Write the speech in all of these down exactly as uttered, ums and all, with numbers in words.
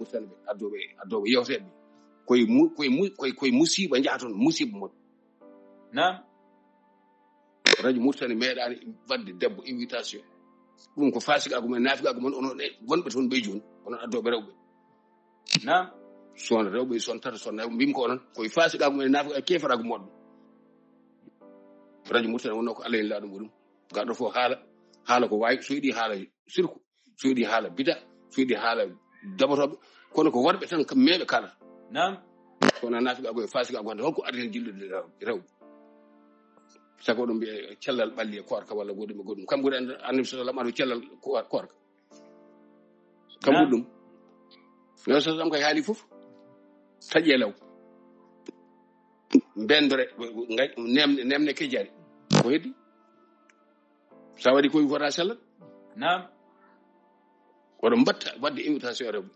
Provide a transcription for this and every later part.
Murtani ɓe, addoɓe, addoɓe yewteɓe. Koye mu-, koye mu-, koye, koye musiba njaha toon, musiba mon. Naam. Radio Murtani meeɗaani waɗde debbo invitation. Ɗum ko fasikaagu men, naafikaagu mon, onon e wonɓe toon ɓe jooni, onon addoɓe rewɓe. Naam. Son rewɓe, son tato, son nayo, mbimi ko onon, koye fasikaagu men, naafikaagu, keefaraagu moɗon. Radio Murtani wonno ko Allah en laaɗo muɗum. Gaɗo fof haala, haala ko waawi, so yiɗi haala sirku, so yiɗi haala bida, so yiɗi haala dabotooɓe, kono ko worɓe tan kam meeɓe kaalata. Naam. Kono naafikaagu e fasikaagu hannde, holko addi heen jillude rew-, rewɓe? Sago ɗum mbiya cellal ɓalli e koorka walla goɗɗum e goɗɗum. Kam ɓuri annabi sallallahu alaihi wasallam cellal ko-, koorka. Kam ɓuri ɗum. Nabi sallallahu alaihi wasallam kay haali fof. Taƴe law. Mbendore, ngay-, nemne, nemne kejjari. Ko heddi? Sa waɗi koye fota sellat. Naam. Oɗon mbatta waɗde invitation rewɓe.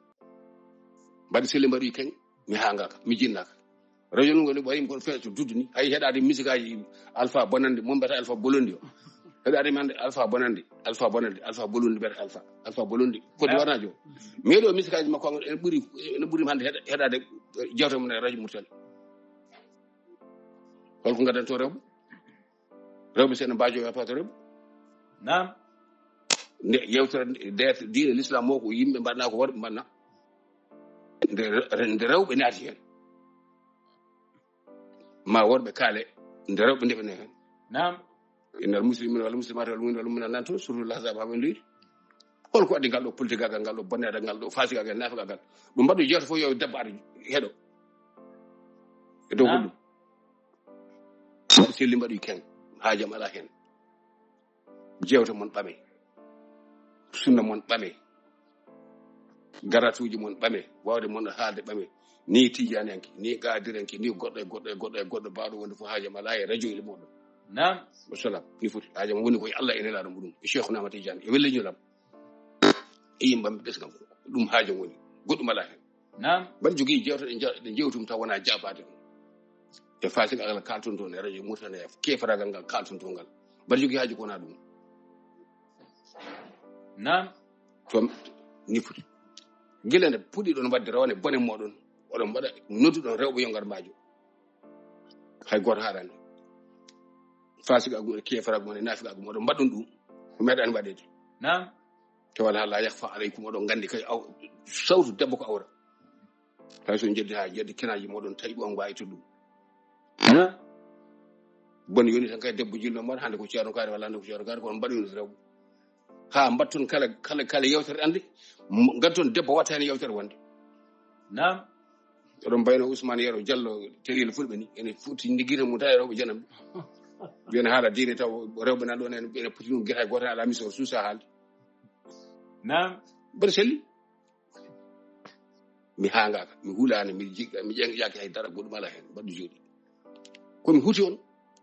Mbaɗi selli mbaɗi keng, mi hangaka, mi jinnaka. Radio nun ngoni ɓayi ko feeto duddu ni. Hay heɗade musique aji Alpha Bonandi, mo mbiyata Alpha Bolondi o. Heɗade man Alpha Bonandi, Alpha Bonandi, Alpha Bolondi mbiyata Alpha, Alpha Bolondi. Ko diwanajo. Meɗo musique aji makko ene ɓuri, ene ɓuri hande heɗa-, heɗade jewte mum e Radio Murtani. Holko gaddanto rewɓe? Rewɓe sene mbajo e pato rewɓe. Naam. Nde yewtere nde diine l'islam o ko yimɓe mbaɗna ko worɓe mbaɗna. Nde re-, nde rewɓe naati hen. Ma worɓe kaale nde rewɓe ndeɓe ne hen. Naam. Innal muslimina wal muslimat wal mu'minina wal mu'minat nan to suratul ahzab ha ɓe leydi. Holko addi ngal ɗo politique agal, ngal ɗo bonneɗe, ngal ɗo fasikagal, nafiqagal? Ɗum mbaɗo jewte fof yo debbo ar heɗo. E dow goɗɗum. Mbaɗo selli mbaɗo ken. Haajam ala hen. Jewte mon ɓame. Sunna mon ɓame. Garatuuji mon ɓame. Wawde mon haalde ɓame. Ni tijaniyanke, ni qadiranke, ni goɗɗo e goɗɗo e goɗɗo e goɗɗo bawɗo wonde fof haajam ala e radio e moɗon. Naam. Wassalam. Ni foti. Haajam woni koye Allah e nelaɗo muɗum. E Cheikhuna Ahmad Tidiane. E welle ñolam. E yimɓam ɓesgam. Ɗum haajam woni. Goɗɗum ala hen. Naam. Mbaɗa jogii jewte ɗe ja-, ɗe jewtum taw wona jaabade. E fasik Allah kalton toon e radio Murtani F M. Kefaragal ngal kalton toon ngal. Mbaɗa jogii haaju ko wona ɗum. Naam. To ni foti. Gila nde puɗɗiɗon waɗde rawane bone moɗon. Oɗon mbaɗa nodduɗon rewɓe yo ngar mbaajo. Hay gooto haɗani. Fasik agu e kefaragu mon e nafik agu mon. Oɗon mbaɗɗon ɗum. Ko meeɗani waɗede. Naam. Te wala la yakhfa alaykum, oɗon nganndi kay aw-, sawtu debbo ko awra. Hay so jeddi ha jeddi kenaji moɗon tawi on mbawi to ɗum. Ha? Bon yoni tan kay debbo jilno mbaɗa hande ko ceerno kaari walla hande ko ceerno kaari kono mbaɗa yoni rewɓe. Ha mbatton kala, kala, kala yewtere ande, m-, nganton debbo watta hen yewtere wonde. Naam. Oɗon mbayno Ousmane Yero Diallo telil fulɓe ni, ene futti ndi gita mum tawi rewɓe janam. Mbiyen haala diine taw rewɓe nan ɗon en, ene poti ɗum gita goto ala misor suusa haalde. Naam. Mbaɗa selli. Mi hangaka, mi hulani, mi jiɗɗa, mi ƴeŋƴaki hay dara goɗɗum ala hen, mbaɗɗo jooɗi. Ko mi huti on,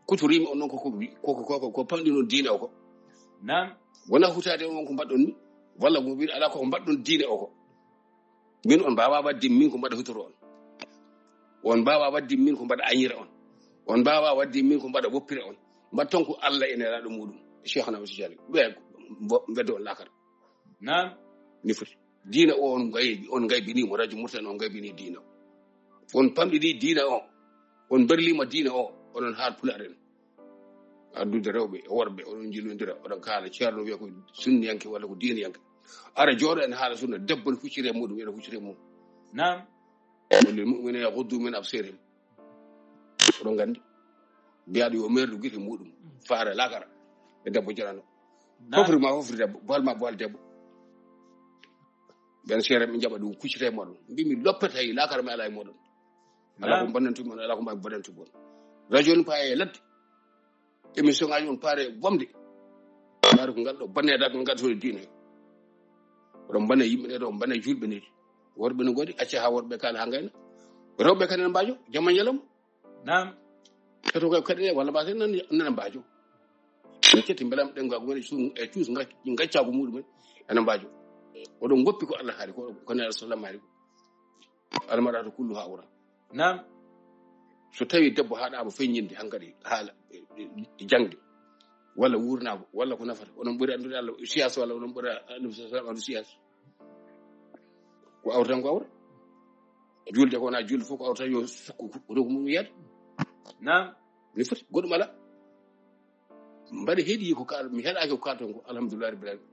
kutorimi on noon ko, ko, ko, ko, ko, ko pamɗi noon diine o ko. Naam. Wona hutade on ko mbaɗɗon ni, walla ko mbiɗa ala ko mbaɗɗon diine o ko. Min on mbawa wadde min ko mbaɗa hutoto on. On mbawa wadde min ko mbaɗa añira on. On mbawa wadde min ko mbaɗa woppira on. Mbatton ko Allah e nelaɗo muɗum. Cheikh Ahmad Tidiane. Ɓe mbo-, mbeddo on lakar. Naam. Ni foti. Diina o on ngaybi, on ngaybini mo radio Murtani, on ngaybini diina o. On pamɗini diina o. On berlima diina o. Onon haal pulaar en. Addude rewɓe e worɓe, oɗon jillondira, oɗon kaala ceerno wiya ko sunniyanke walla ko diiniyanke. Ara jooɗo en haala sunna, debbo ne huccire muɗum, ene huccire mum. Naam. Wallil mu'minina yaghuddu min absarihim. Oɗon nganndi. Mbiyaɗo yo meerdu gite muɗum. Faare lakara. E debbo janano. Naam. Hofri ma hofri debbo, bohal ma bohal debbo. Ɓen seere mi jaɓa ɗum kuccite e moɗon. Mbimi loppata e lakara mi ala e moɗon. Ala ko Naam. Bonnantu mon, ala ko mbawi bonnantu mon. Radio ni paye ladde. Émission ngaji on paare wamde. Paare ko ngal ɗo bonnedagal ngal to diine. Oɗon mbane yimɓe ɗe ɗo, mbane julɓe ni. Worɓe no godi, acca ha worɓe kala ha ngayna. Rewɓe kadi ne mbajo, jamma ñalawma. Naam. Kato ko kaɗe walla mbasa nan, nan mbajo. Ne cetti mbelam ɗen gwa gumene su-, e cuus nga-, ngaccago muɗum en. Ene mbajo. Oɗon goppi ko Allah haali ko, ko ne Allah sallam haali ko. Almaratu kulluha awra. Naam. So tawi debbo haɗama feññinde hankadi haala, e, e, e jangde. Walla wurnaago, walla ko nafata. Onon ɓuri anndude Allah siyas walla onon ɓuri annabi sallallahu alaihi wasallam anndu siyas. Ko awra tan ko awra. Julde ko wona julde fof ko awta yo sukku ko mum yeedo. Naam. Mi foti goɗɗum ala. Mbaɗa heɗi ko kaal mi heɗaki ko kaalton ko alhamdulillah rabbil alamin.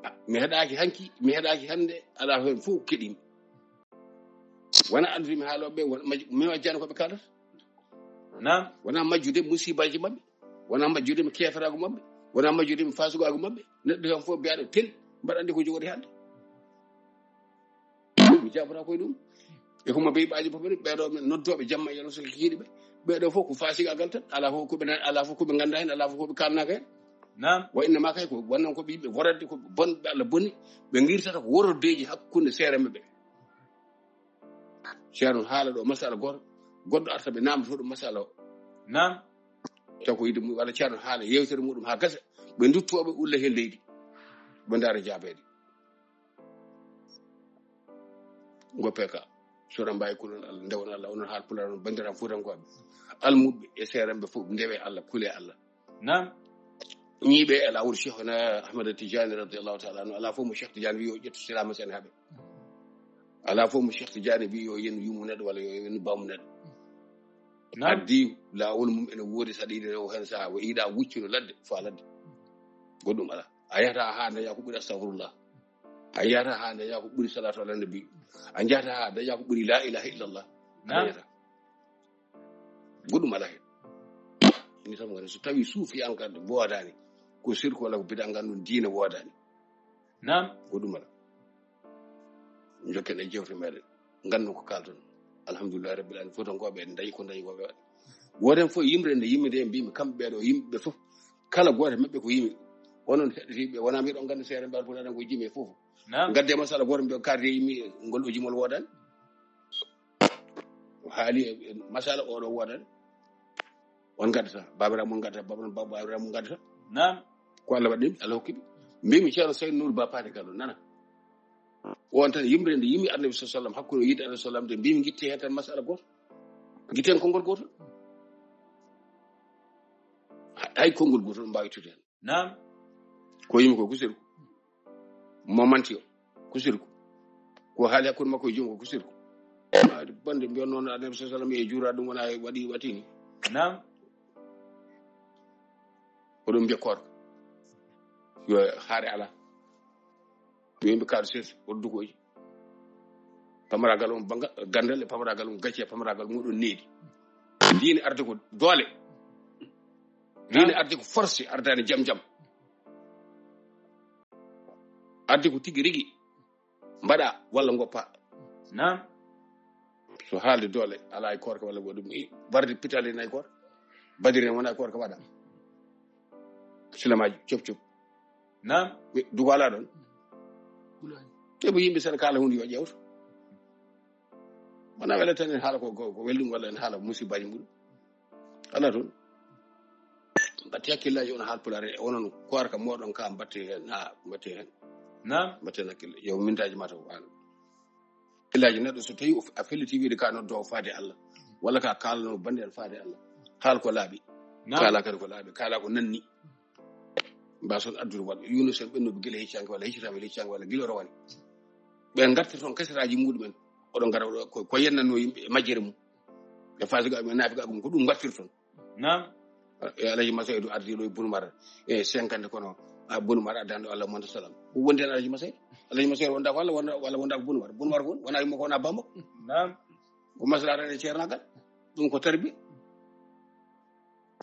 Ah, mi heɗaki hanki mi heɗaki hannde ala hen fof keɗimi. Wona andude mi haaloɓe wona majji mi majjani ko ɓe kaalata. Naam. Wona majjude musibaji maɓɓe. Wona majjude mi keferaagu maɓɓe. Wona majjude mi faasugaagu maɓɓe. Neɗɗo hen fof mbiyaɗo tel mbaɗa andi ko jogori hannde. Mi jabora koye ɗum. E ko mo beyi ɓaaji fof ɓeɗo ɓeɗo men noddooɓe jamma yano so kikiɗi ɓe. Ɓeɗo fof ko faasigagal tan ala fof koɓe ala fof koɓe ngannda hen ala fof koɓe kalnaka hen. Naam. Wa innama kay ko wonnon koɓe yimɓe woradde koɓe bonɓe Allah bonni. Ɓe girtata ko worodeji hakkunde seereɓe ɓe. Ceerno haala ɗo masala goto goɗɗo arta ɓe namdoto ɗum masala o. Naam. Taw ko yide mum walla ceerno haala yewtere muɗum ha gasa ɓe duttoɓe ulle he leydi. Ɓe ndaara jaabeede. Goppe ka soɗa mbawi kulon Allah ndewon Allah onon haal pular on bandiram fuutankooɓe. Almuɓɓe e seeranɓe fof ndewe Allah kule Allah. Naam. Ñiiɓe e lawol cheikhna Ahmad Tijani radiallahu taala anu ala fof mo cheikh Tijani wi o ƴettu silama sen haɓe. Ala fof mo cheikh Tijani wi yo yen yumu neɗɗo walla yo yen bamu neɗɗo. Addi lawol mum ene woodi saɗa yiɗi rewo hen sa o yiɗa wuccuno ladde fo ladde. Goɗɗum ala. A yahata ha daña ko ɓuri astahfirullah. A yahata ha daña ko ɓuri salatu ala nabi. A jahata ha daña ko ɓuri la ilaha illallah. A dañata goɗɗum ala hen. Ni tan woni so tawi suufi an kan woodani ko sirku walla ko bida ngan ɗum diina woodani. Naam. Goɗɗum ala. Jokken e jewte meɗen. Ganno ko kalton. Alhamdulillah rabbil alamin fotankoɓe en dañi ko dañi koɓe waɗi. Woten fof yimre nde yimmi nde mbimi kamɓe ɓeɗo yimɓe fof kala goto maɓɓe ko yimi. Onon heɗotiɓe wona miɗon gandi seere mbar bulaɗen ko jimi e fof. Naam. Gadde masala goto mbiya karde yimmi ngol o jimol woodani. O haali e masala oɗo woodani. On gaddata babira mun gaddata babira babira mun gaddata. Naam. Ko Allah waɗi ɗum Allah hokki ɗum. Mbimi ceerno Seydou Nour Ba Paate Gallo nana. On tan yimre nde yimi annabi sa sallam hakkunde yidde annabi sallam de mbimi gitti hen tan masala goto. Gitten konngol gotol. Hay konngol gotol mbawi tude hen. Naam. Ko yimi ko kusirku. Momanti o kusirku. Ko haali hakkunde makko e jungo kusirku. Bande mbiyon noon annabi sa sallam e juura ɗum wona waɗi watini. Naam. Oɗon mbiya koorka yo haare ala. Yo yimɓe kaaɗo seeɗa oɗo dukoji. Pamaragal on gandal e pamaragal on gacce pamaragal muɗon needi. Diine arde ko doole. Diine arde ko force ardani jam jam. Arde ko tigi rigi. Mbaɗa walla ngoppa. Naam. So haalde doole ala e koorka walla waɗum warde pitale nayi koorka. Badiri en wona koorka waɗa. Silamaji cop cop. Naam. Dugo ala ɗon. Teɓo yimɓe sen kala hunde yo ƴewto. Wona wela tan en haala ko welɗum walla en haala musibaji muɗum. Ala toon. Mbatte hakkillaji on haal pulaar e onon koorka moɗon ka mbatte hen ha mbatte hen. Naam. Mbatte hakkille yo mintaji ma taw an. Hakkillaji neɗɗo so tawi a felliti wiide ka noddo faade Allah walla ka kalano bande en faade Allah. Haal ko laaɓi. Kala kadi ko laaɓi kala ko nanni. Mbason addude waɗɓe yunus en ɓennuɓe gila heccanke walla heccitaɓe heccanke walla gila rowani. Ɓe garta toon kasiraji muɗumen. Oɗon gara ko yennanno yimɓe e majjere mum. E fasiga ɓe nafiga ɗum ko ɗum gartir toon. Naam. E alaji masaydu ardi ɗo e bunumar e cinquante kono a bunumar addande Allah manta salam ko wondi hen alaji masaydu. Alaji masaydu wonda ko Allah walla wonda ko bunumar bunumar ko wona yumma ko wona bambo. Naam. Ko masla tan e ceernagal. Ɗum ko tarbi.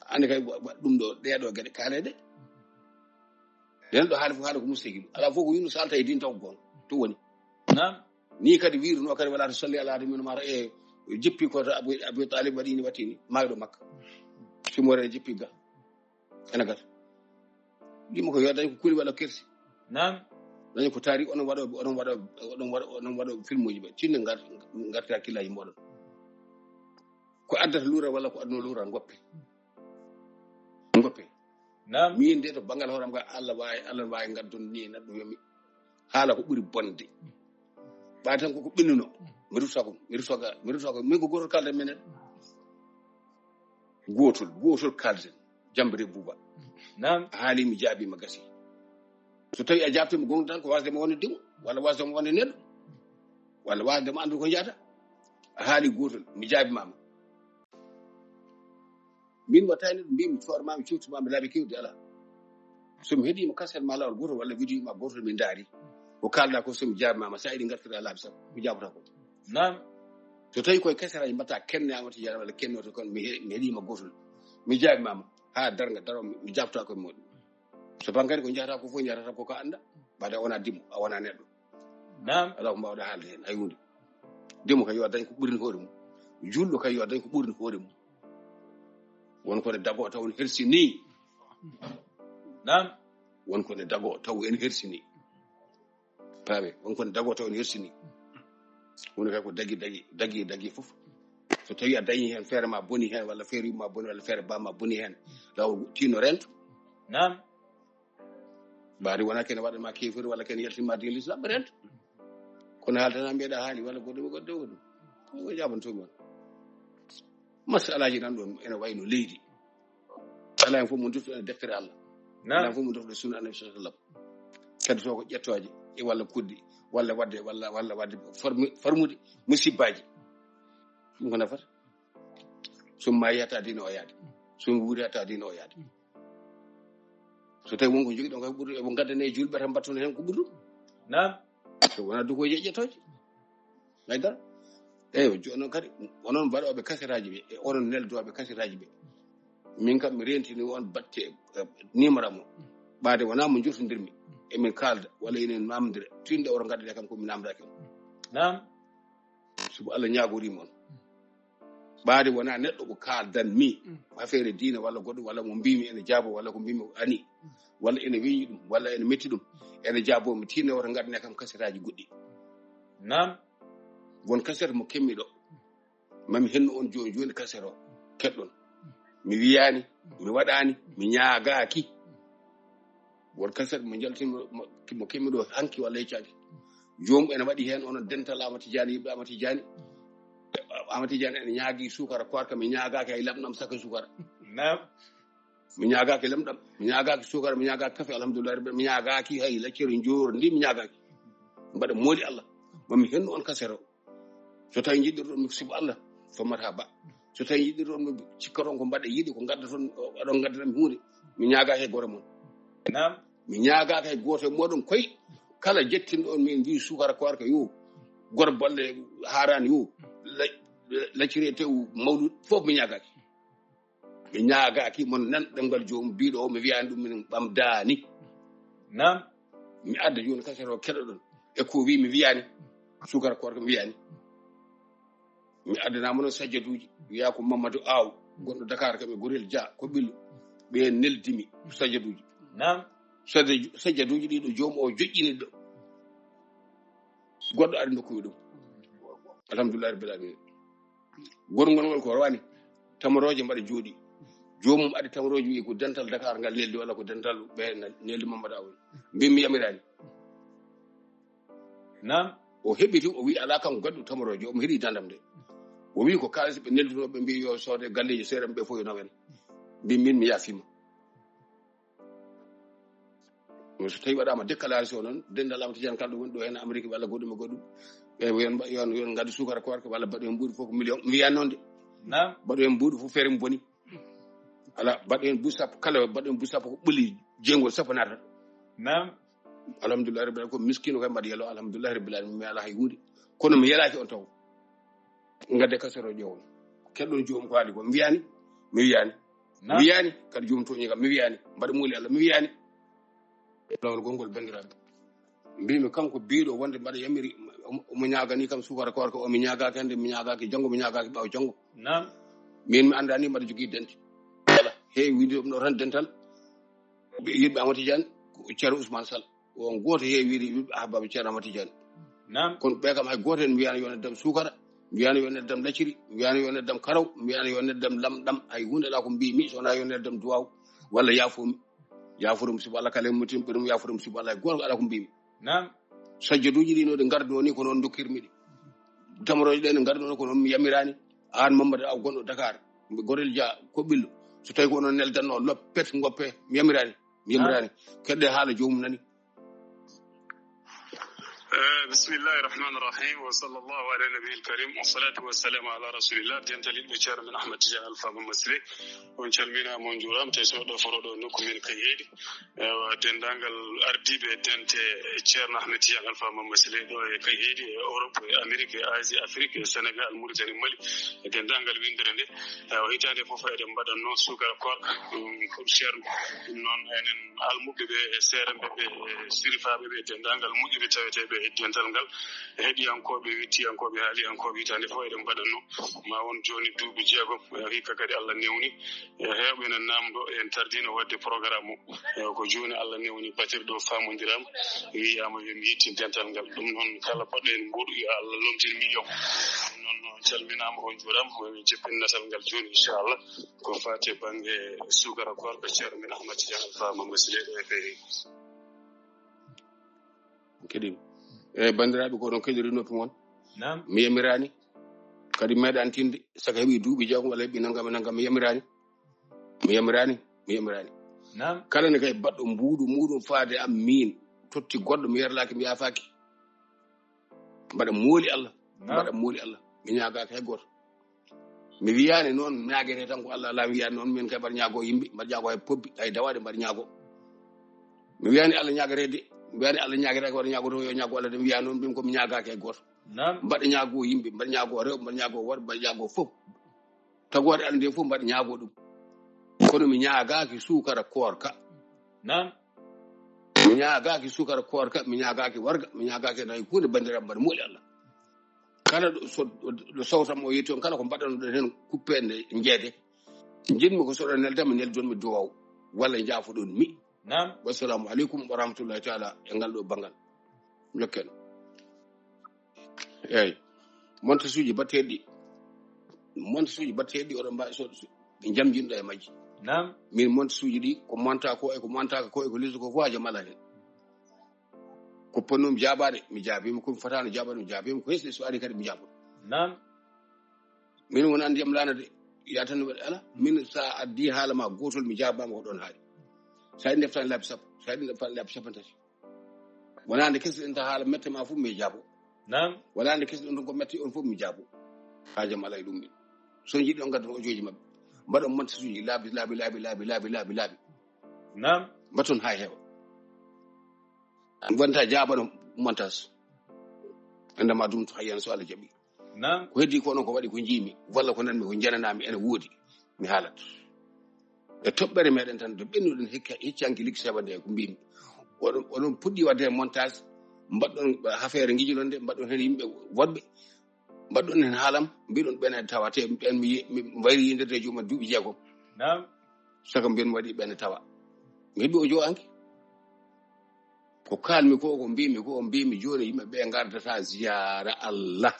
Ande kay ɗum ɗo ɗeɗo geɗe kalede. Nden ɗo haali fof haala ko mustahil ala fof ko yunus alta e din taw gon to woni. Naam. Ni kadi wiruno kadi wala to salli ala min mara e jippi ko to abu abu talib waɗini wattini mayɗo makka. Simore jippi ga. Ena gata. Ɗimo ko yo dañ ko kuli waɗa kersi. Naam. Dañ ko taari onon waɗo onon waɗo onon waɗo onon waɗo filmuji ɓe tinne garta killaji moɗon. Ko addata lura walla ko adduno lura goppe. Goppe. Naam. Min de to bangal hooram ga Allah wawi Allah wawi gaddon ni neɗɗo yomi. Haala ko ɓuri bonde. Ɓa tan koko ɓennuno. Mi rusa ko mi rusa ga mi rusa ko min ko gotol kalden minen. Gotol gotol kalden. Jambere buuba. Naam. A haali mi jaabi ma gasi. So tawi a jaabtimi gonga tan ko wasde mo wonde dimo walla wasde mo wonde neɗɗo. Walla wasde mo andu ko jeyata. A haali gootol, mi jaabimaama. Min wattani ɗum, mbimi, forma mi, coftu ma, mi laabi kewdi ala. So mi heɗima kaset ma lawol gootol walla vidéo ma gootol, mi ndaari ko kalɗa ko, so mi jaabimama, sa yiɗi gartira laabi sappo, mi jaabata ko. Naam. So tawi koye kasaraji mbatta kenne Amati Diallo walla kenne to, kon mi he-, mi heɗima gootol, mi jaabimama ha darga daro, mi jaabta ko moɗon. So bangare ko jahata ko fof, jahata ko ka anda, ɓade a wona dimo, a wona neɗɗo. Naam. Ala ko mbawɗa haalde hen hay hunde. Dimo kay yo a dañ ko ɓurni hoore mum. Julɗo kay yo a dañ ko ɓurni hoore mum. Won ko ne dago taw ne hersini. Naam. Won ko ne dago taw en hersini. Paame, won ko ne dago taw en hersini. Woni kay ko dagi, dagi, dagi, dagi fof. So tawi a dañi hen feere ma boni hen, walla feere yumma boni, walla feere bamma boni hen, law tino rento. Naam. Mbaadi wona kene waɗanma kefori walla kene yaltinma diin l'islam, ɓe rento. Kono haaltana mbiyeɗa haali walla goɗɗo, goɗɗo, goɗɗo. Ko jaɓantomi on. Masalaji nan ɗon ene wayno leydi. Ala hen fof mo dutto e deftere Allah. Ala hen Naam. Fof mo dutto e sunna Annabi sallallahu alaihi wasallam. Kadi so ko ƴettoje e walla kuddi walla wadde, walla, walla wadde farmu-, farmude musibbaji. Ɗum ko nafata. So mi maayi hatta diine o yaade. So mi wuuri hatta diine o yaade. So tawi won ko jogi ɗon kay ɓuri, eɓe gaddane e julɓe tan mbatton hen ko ɓuri ɗum. Naam. So wona dukoje e ƴettoje. Haydara. Eyyo, jooni noon kadi, onon mbaɗooɓe kasiraaji ɓe, e onon neldoɓe kasiraaji ɓe. Min kam mi rentini on batte, eh, numéro mo. Ɓaade wona mo jurtodirmi. Emin kaalda, walla enen namdira. Tinde oto ngadde kam ko mi namdaki on. Naam. Sibu Allah ñaagoriima on. Ɓaade wona neɗɗo ko kaaldan mi. Affaire diine walla goɗɗum, walla mo mbimi ene jaabo, walla ko mbimi ani. Walla ene weñi ɗum, walla ene metti ɗum. Ene jaabo mi, tinne oto ngadne kam kasiraaji goɗɗi. Naam. Won kaset mo kemmi ɗo. Mami henno on jooni, jooni kaset o. Keɗɗon. Mi wiyani, mi waɗani, mi ñaagaki. Won kaset mo jaltimi, mo, mo kemmi ɗo hanki walla heccaaki. Joom ene waɗi hen onon dental Amati Diané, yiɓɓe Amati Diané. Amati Diané ene ñaagi sukara koorka, mi ñaagaki hay lamɗam saka sukara. Naam. Mi ñaagaki lamɗam, mi ñaagaki sukara, mi ñaagaki kafe, alhamdulillah, mi ñaagaki hay laccere njoor ndi, mi ñaagaki. Mbaɗa mooli Allah, mami henno on kaset o. So tawi jiɗɗirɗon mi sibu Allah, fammata ba. So tawi jiɗɗirɗon mi cikkaton ko mbaɗa yiɗi, ko gaddaton, oɗon gaddana mi hunde, mi ñaagaki e goto mon. Naam. Mi ñaagaki e goto e moɗon koy, kala jettinɗo on min mbi sukara koorka yo, gor bolle harani yo, la-, laccire tew mawlud, fof mi ñaagaki. Mi ñaagaki mon nan ɗemngal joomum biɗo o, mi wiyani ɗum min ɓamdani. Naam. Mi adda joni kaset o keɗoɗon. E ko wi mi wiyani. Sukara koorka mi wiyani. Mi addanama noon sajjaduuji. Wiya ko Mamadou Aw, gonɗo Dakar kam e Gorel Dia, ko ɓillo. Ɓe neldimi sajjaduuji. Naam. Sajja-, sajjaduuji ɗiɗo joom o joƴƴini ɗo. Goɗɗo ari nokkuwi ɗum. Alhamdulillah rabbil alamin. Gorngol ngol ko rowani. Tamorooje mbaɗa jooɗi. Joomum addi tamorooje, wi ko dental Dakar ngal neldi walla ko dental ɓe neldi Mamadou Aw. Mbimi yamirani. Naam. O heɓiti, o wi ala kanko gaddu tamorooje, omo heɗi dandam nde. O wi ko kaalis ɓe nelduno, ɓe mbi yo soode galleji seeɗa ɓe fof yo nawen. Mbi min mi yaafima. Ɗum so tawi waɗama déclaration noon, dental Amati Diané kala ɗo woni ɗo hen Amérique walla goɗɗum e goɗɗum. Ɓe yon mba-, yon, yon ngaddu sukara koorka walla mbaɗo hen mbuuɗi fof ko million. Mi wiyan noon de. Naam. Mbaɗo hen mbuuɗi fof feere mum boni. Ala, mbaɗo hen buuɗi sappo kala, mbaɗo hen buuɗi sappo ko ɓoli jeyngol sappo naata. Naam. Alhamdulillah rabbil alamin, ko miskino kay mbaɗa yelo, alhamdulillah rabbil alamin, mi ala hay hunde. Kono mi yelaki on taw. Ngadde kaset o ƴewon. Keɗɗon joomum ko haali ko. Mi wiyani, mi wiyani. Mi Naam. Wiyani, kadi joomum tooñi kam, mi wiyani. Mbaɗa muuli Allah, mi wiyani. Lawol gongol bandiraɓe. Mbimi kanko biɗo wonde mbaɗa yamiri, omo, omo ñaagani kam sukara koorka o, mi ñaagaki hande, mi ñaagaki janngo, mi ñaagaki ɓaawo janngo. Naam. Min mi andani mbaɗa jogii denti. Voilà. Heewi windi ɗum ɗo tan dental. Ɓe yiɗɓe Amati Diané, ko Ceerno Ousmane Sall. On gooto heewi wiide yiɗɓe ahbaaɓe Ceerno Amati Diané. Naam. Kono ɓe kam hay gooto en mbiyani yo neddam sukara, mbiyani yo neddam lacciri, mbiyani yo neddam karaw, mbiyani yo neddam lamɗam, hay hunde ala ko mbimi, so wona yo neddam duwaw, walla yaafumi. Yaafurum sibu Allah kala e mutin, ɓeɗum yaafurum sibu Allah, hay gooto ala ko mbimi. Naam. Sajjaduuji ɗi no ɗi ngarduno ni ko noon dokkirmi ɗi. Tamorooje ɗe no ngarduno ko noon mi yamirani. Aan Mamadou Aw gonɗo Dakar, mbi Gorel Dia ko ɓillo. So tawi ko onon neldanno loppet ngoppe, mi yamirani. Mi yamirani. Keɗɗe haala joomum nani. Eh, bismillahi rahmani rahim, wa sallallahu ala nabiyil karim, wa salatu wa salamu ala rasulillah. Dental yiɗɓe, ceerno men Ahmad Tidiane Alpha Mamadou Siré, on calminaama, on njuuraama, tawi so ɗo foro ɗo nokku men Kayhayɗi. Ewa, denndaangal ardiiɓe e dente ceerno Ahmad Tidiane Alpha Mamadou Siré ɗo e Kayhayɗi, e Europe, e Amérique, e Asie, Afrique, e Sénégal, Mauritanie, Mali, e denndaangal winndere nde. Ewa, hitaande fof eɗen mbaɗatnoo suukara koorka, um, pour ceerno. Ɗum noon, enen almuɓɓe ɓe, e seerenɓe ɓe, e sirifaaɓe ɓe, e denndaangal moƴƴuɓe taweteeɓe e dental ngal, e heɗiyankooɓe, wittiyankooɓe, haaliyankooɓe, hitaande fof eɗen mbaɗatnoo. Ma won jooni duuɓi jeegom, e hikka kadi Allah newni. E heewɓe ene naamndo, en tardino waɗde programme o. E ko jooni Allah newni, batirɗo faamondiraama, wiyaama yo mi yettin dental ngal. Ɗum noon, kala poɗɗo heen mbuuɗu, yo Allah lomtin million. Ɗum noon, on calminaama, on njuuraama, ko min jippin natal ngal jooni, inchallah. Ko faati e bannge suukara koorka, ceerno men Ahmad Tidiane Alpha Mamadou Siré ɗo e Kayhayɗi. Kadi, e banndiraaɓe, ko ɗon keɗori noppi mon. Naam. Mi yamiraani. Kadi meeɗaani tinde, saka heɓi duuɓi jeegom walla heɓi nanngam e nanngam, mi yamiraani. Mi yamiraani, mi yamiraani. Naam. Kala ne kay baɗɗo mbuuɗu muuɗum faade am miin, totti goɗɗo, mi yerlaaki, mi yaafaaki. Mbaɗa mooli Allah. Naam. Mbaɗa mooli Allah. Mi ñaagaaki hay gooto. Mi wiyaani noon ñaagete tan ko Allah, Allah wiyaani noon, min kay mbaɗa ñaago yimɓe, mbaɗa ñaago hay pobbi, hay dawaaɗe mbaɗa ñaago. Mi wiyaani Allah ñaagete de, mi wiyaani Allah ñaagete ko mbaɗa ñaago to, yo ñaago Allah de, mi wiyaani noon, mbimi ko mi ñaagaaki hay gooto. Naam. Mbaɗa ñaago yimɓe, mbaɗa ñaago rewɓe, mbaɗa ñaago worɓe, mbaɗa ñaago fof. Tagoore Allah nde fof mbaɗa ñaago ɗum. Kono mi ñaagaaki suukara koorka. Naam. Mi ñaagaaki suukara koorka, mi ñaagaaki warga, mi ñaagaaki hay huunde, banndiraaɓe, mbaɗa mooli Allah. Kala ɗo so-, ɗo sawtam o yetti on, kala ko mbaɗɗon ɗon heen, kuppee nde njeede. Njiɗmi ko so ɗon nelda mi, neldon mi duwaw, walla njaafoɗon mi. Naam. Wassalamu aleykum wa rahmatullahi taala e ngal ɗo banngal. Njokken. Eeyi. Montaasuuji batteeɗi ɗi. Montaasuuji batteeɗi ɗi, oɗon mbaawi so, so, ɓe njamjinɗo e majji. Naam. Min montaasuuji ɗi, ko monta ko e ko montaaka ko e ko leydi ko fof, haajo mala heen. Ko ponnomi jaabaade, mi jaabiima. Ko mi fotaano jaabaade, mi jaabiima. Ko hesɗi so ari kadi, mi jaaboto. Naam. Min wona ndiyam laana de, yaa tan mi waɗi ala. Min, so a addi haala ma gootol, mi jaabaama ko ɗon haali. So a addi ndeftani laabi sappo, so a addi ndeftani laabi cappanɗe tati. Wonaa nde kesɗen ta haala mette ma fof, mi jaabo. Naam. Wonaa nde kesɗen ɗon ko mette on fof, mi jaabo. Haajo mala e ɗum ɗin. So njiɗi on ngaddan ojooji maɓɓe. Mbaɗon montaasuuji laabi, laabi, laabi. Naam. Mbaɗton haa heewa. Wonta jaabano montaas. Enda ma ɗum to hayyan so Allah jaɓi. Naam. Ko heddi ko noon ko waɗi ko njiimi, walla ko nanmi ko njananaami ene woodi. Mi haalat. E toɓɓere meɗen tan, to ɓennuɗen hikka, hiccanki likki seeɓa nde ko mbimi. Oɗon, oɗon puɗɗi waɗde montaas, mbaɗɗon affaire ngijilon de, mbaɗɗon heen yimɓe woɗɓe, mbaɗɗon heen haalam, mbiɗon ɓene tawa, te ɓen mi, mi mbayri yindirde e jooma duuɓi jeegom. Naam. Saka mbiyen mi waɗi ɓene tawa. Mi heɓi o jowanki. Ko kalmi ko, ko mbimi ko, mbimi jooni yimɓe ɓe ngardata ziyaara Allah.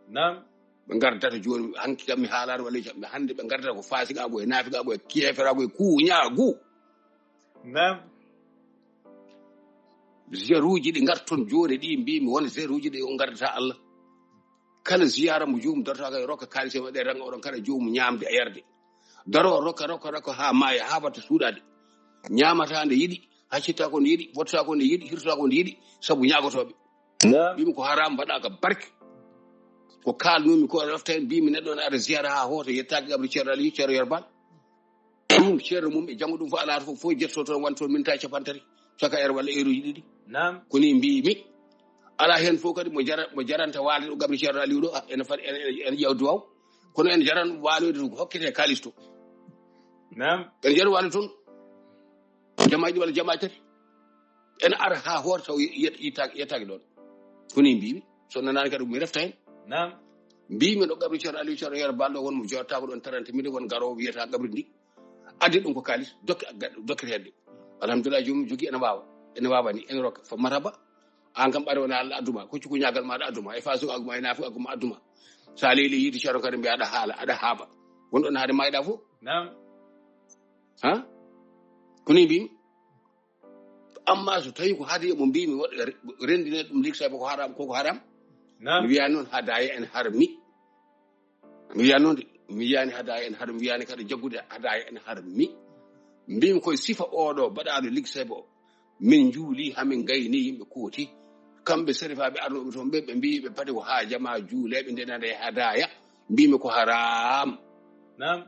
Naam. Ɓe ngardata jooni, hanki kam mi haalaano walla hannde ɓe ngardata ko faasiqaagu e naafiqaagu e keeferaagu e kuuñaagu. Naam. Zeruuji ɗi ngarton jooni ɗi mbimi won zeruuji ɗi o ngardata Allah. Kala ziyaara mo joomum darotako e rokka kaalisi maɓɓe ranga oɗon kala joomum ñaamde e yarde. Daro rokka, rokka, rokka haa maaya, haa watta suuɗaade. Ñaamata nde yiɗi, haccitta ko nde yiɗi, wottata ko nde yiɗi, hirtata ko nde yiɗi, sabu ñaagotooɓe. Naam. Mbimi ko haram mbaɗaaka barke. Ko kaalnumi ko refta heen, mbimi neɗɗo ne ara ziyaara haa hoota, yettaaki qabri Ceerno Aliyu, Ceerno Yerbal. Ɗum ceerno mum e janngo ɗum fof alaa fof, fof jetto toon won toon minta capanɗe tati, saka heure walla heure uji ɗiɗi. Naam. Ko ni mbimi. Alaa heen fof kadi mo jara-, mo jaranta waade ɗo qabri Ceerno Aliyu ɗo, ah, ene fad-, ene, ene, ene ƴeewa duwaw. Kono en jaran waaloyde to hokkete kaalis to. Naam. En jaran waaloyde toon. Jamaaji walla jamaaji tati. En ara haa hoore taw yet-, yet-, yettaaki ɗoon. Ko ni mbimi. So nanaani kadi mi refta heen. Naam. Mbimi ɗo qabri Ceerno Aliyu Ceerno Yero Ballo won mo jottaako ɗoon trente mille won garoowo wiyata qabri ndi. Addi ɗum ko kaalis, dokke, dokke hedde. Alhamdulillah, joomum jogii ene waawa. Ene waawa ni, ene rokka. Fa marhaba. Aan kam ɓaade wona Allah adduma, ko cuku ñaagal ma aɗa adduma, e fasu aguma, e nafu aguma adduma. Sa leeli yiide ceero kadi mbiya aɗa haala, aɗa haaba. Won ɗon haade mayɗa fof. Naam. Ha? Ko ni mbimi. Amma so tawi ko haade mo mbimi waɗ-, re-, rendine ɗum lik sabu ko haram, koko haram. Naam. Mi wiya noon hadaya en harmi. Mi wiya noon de, mi wiyani hadaya en harmi, mi wiyani kadi jaggude hadaya en harmi. Mbimi koye sifa oɗo baɗaɗo lik sabu o. Min njuuli, hamin ngayni, yimɓe kooti. Kamɓe sarifaaɓe arnooɓe toon ɓe, ɓe mbii ɓe pati ko haa jamaa juulee, ɓe ndenana e hadaaya. Mbiimi ko haraam. Naam.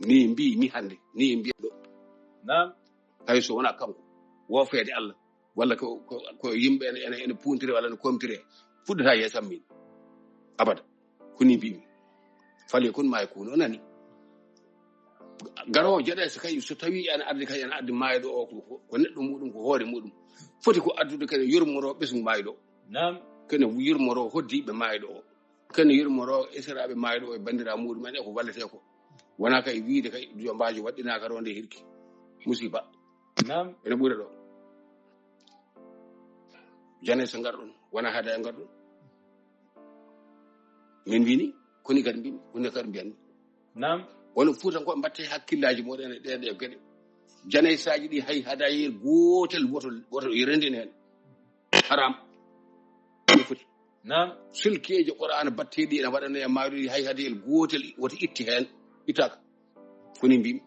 Ni mbii mi hannde, ni mbiya ɗo. Naam. Hay so wonaa kanko, wo feede Allah, walla ko, ko, ko yimɓe ene, ene, ene puuntire, walla ene komtire, fuɗɗata yeeso am min. Abada. Ko ni mbiimi. Fale kun maa e kun, o nani. Garoowo jeɗe, so kay, so tawi ene addi kay, ene addi maayɗo o, ko, ko, ko neɗɗo muɗum, ko hoore muɗum. Foti ko addude kene yurmoro ɓesngu maayɗo o. Naam. Kene yurmoro hoddiiɓe maayɗo o. Kene yurmoro esiraaɓe maayɗo o e banndiraaɓe muɗum en e ko wallete ko. Wonaa kay wiide kay, yo mbaajo waɗɗinaaka ronde hirki. Musiba. Naam. Ene ɓura ɗo. Jane so ngarɗon, wona hada e ngarɗon. Min wini, koni kadi mbimi, koni kadi mbiyatmi. Naam. Woni Fuutankooɓe mbatte hakkillaaji muɗum en e ɗee, ɗee geɗe. Janaysaaji ɗi hay hadayel gootel woto, woto rendin heen. Haram. Ɗum foti. Naam. Silkeeji Qur'aana batteeɗi ene waɗanee e maayɗo ɗi hay hadayel gootel woto itti heen. Ittaaka. Koni mbimi.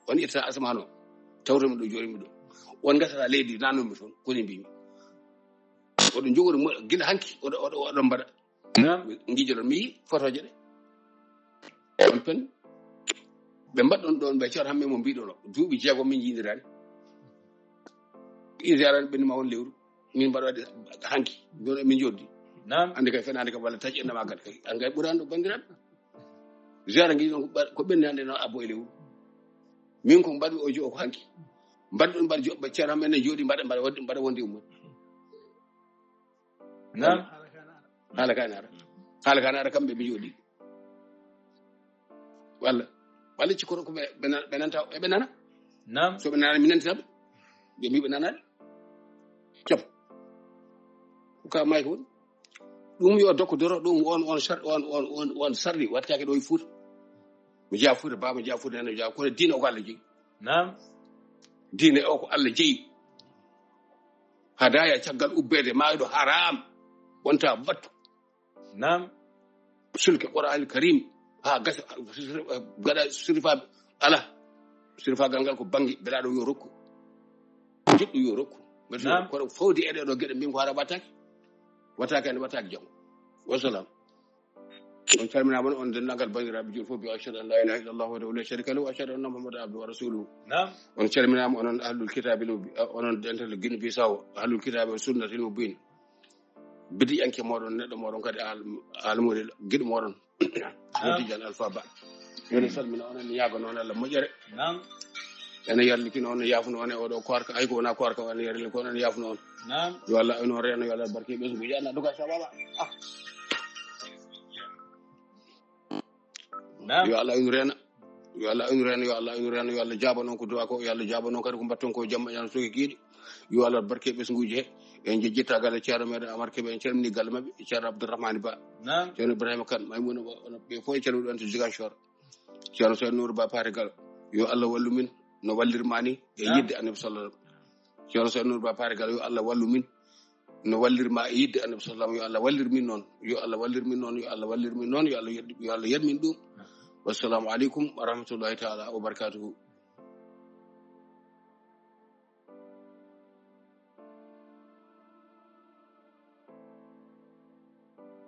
On itta asamaan o. Tawto mi ɗo jooɗi mi ɗo. On ngasata leydi nanumi toon. Koni mbimi. Oɗo jogori mo gila hanki, oɗo, oɗo, oɗo mbaɗa. Naam. Ngijoɗon mi yii fotooje ɗe. On pen. Ɓe mbaɗɗon ɗoon, ɓe Ceerno Hammee mo mbiɗon o. Duuɓi jeegom min njiindirani. Ɗi ziyaara ɓenni ma won lewru. Min mbaɗa waɗde hanki. Ɗoon min joddi. Naam. Andi kay fenaande kam walla taƴi enda ma kat kay. An kay ɓuraani ɗo banndiraaɓe. Ziyaara ngi ɗon ko ɓa-, ko ɓenni hannde noon abbo e lewru. Min ko mbaɗmi o jo-, ko hanki. Mbaɗi ɗum mbaɗa joɓɓe Ceerno Hammee ne jooɗi mbaɗa, mbaɗa wonde, mbaɗa wonde e mum. Naam. Haala ka ne ara. Haala ka ne ara kamɓe ɓe jooɗi. Walla, walla cikkoto ko ɓe, ɓe nan-, ɓe nanta, ɓe nana. Naam. So ɓe nana, mi nantina ɓe. Ɓe mbi ɓe nanaade. Cam. Ko ka maaki woni. Ɗum yo dokko doro, ɗum on, on sar-, on, on, on, on sarɗi, wattake ɗo e Fuuta. Mi jaa Fuuta, ba mi jaa Fuuta, nana mi jaa, kono diine o ko Allah jeyi. Naam. Diine o ko Allah jeyi. Hadaya caggal ubbeede, maayɗo haram. Wonta battu. Naam. Sulke Qur'an Karim. Ha gasa, gaɗa sirfa ala. Sirfagal ngal ko bangi, belaɗo yo rokku. Jiɗɗo yo rokku. Naam. Kono fawdi e ɗee ɗo geɗe mbin ko hara wattake. Wattake ande wattake janngo. Wassalam. On calminaama on, on denndaangal banndiraaɓe juulɓe fof, mbiya ashhadu an la ilaha illallah wahdahu la sharika lahu, wa ashhadu anna Muhammadan abduhu wa rasuluhu. Naam. On calminaama onon ahlul kitaabi, onon dental Guinée Bissau, ahlul kitaabi wa sunnatil mubin. Bidiyanke mooɗon, neɗɗo mooɗon kadi al-, almuuɗo giɗo mooɗon. Naam. Wodi Jan Alpha Ba. Yo salmina on, en ñaago noon Allah moƴƴere. Naam. Ene yarliki noon, yaafuno on e oɗo koorka, ay ko wona koorka, ene yarliki kono ene yaafuno on. Naam. Yo Allah aynu on reeno, yo Allah barke ɓesngu, yo Allah duga sababa. Ah. Naam. Yo Allah aynu reena. Yo Allah aynu reena, yo Allah aynu reena, yo Allah jaaba noon ko duwa ko, yo Allah jaaba noon kadi ko mbatton ko jamma, yo Allah suuke kiiɗi. Yo Allah barke ɓesnguuji he. En jejjittaa galle Ceerno meɗen Amar Kebe, en calmini galle maɓɓe, Ceerno Abdourahmane Ba. Naam. Ceerno Ibrahima Kane, Maymuna Ba, onon ɓe fof en calmini ɗon to Ziguinchor. Ceerno Seydou Nour Ba Paate Galo, yo Allah wallu min no wallirma ni e Naam. Yidde Annabi sallallahu alaihi wasallam. Ceerno Seydou Nour Ba Paate Galo, yo Allah wallu min no wallirma e yidde Annabi sallallahu alaihi wasallam. Yo Allah wallir min noon, yo Allah wallir min noon, yo Allah wallir min noon, yo Allah yed-, yo Allah yed min ɗum. Wassalamu alaikum wa rahmatullahi ta'ala wa barakatuhu.